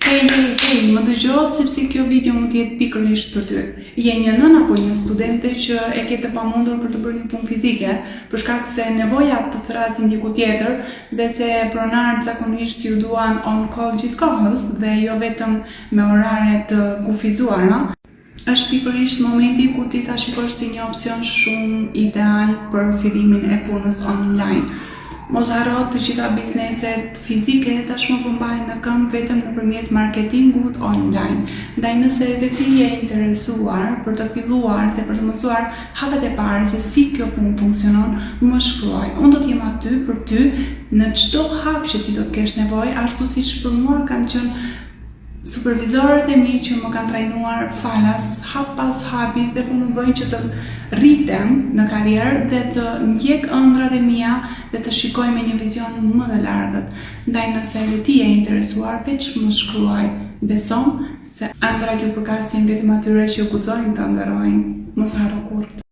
Hej, hej, hej, më dëgjo sepse kjo video mund të jetë pikërisht për ty. Je një nënë apo një studente që e ke të pamundur për të bërë një punë fizike, për shkak se nevojat të thërrasin diku tjetër dhe se pronarët zakonisht ju duan on call gjithë kohës dhe jo vetëm me orare të kufizuara. Është pikërisht momenti ku ti ta shikosh si një opsion shumë ideal për fillimin e punës online. Mos harro të gjitha bizneset fizike tashmë po mbahen në këmbë vetëm nëpërmjet marketingut online. Ndaj nëse edhe ti je interesuar për të filluar dhe për të mësuar hapat e parë se si kjo punë funksionon, më shkruaj. Unë do të jem aty për ty në çdo hap që ti do të kesh nevojë, ashtu siç për mua kanë qenë Supervizorët e mi që më kanë trajnuar falas hap pas hapi dhe po më bëjnë që të rritem në karrierë dhe të ndjek ëndrrat e mia dhe të shikoj me një vizion më të largët. Ndaj nëse edhe ti je e interesuar, veç më shkruaj. Besom se ëndrrat ju përkasin vetëm atyre që guxojnë të ëndërrojnë. Mos harro kurrë.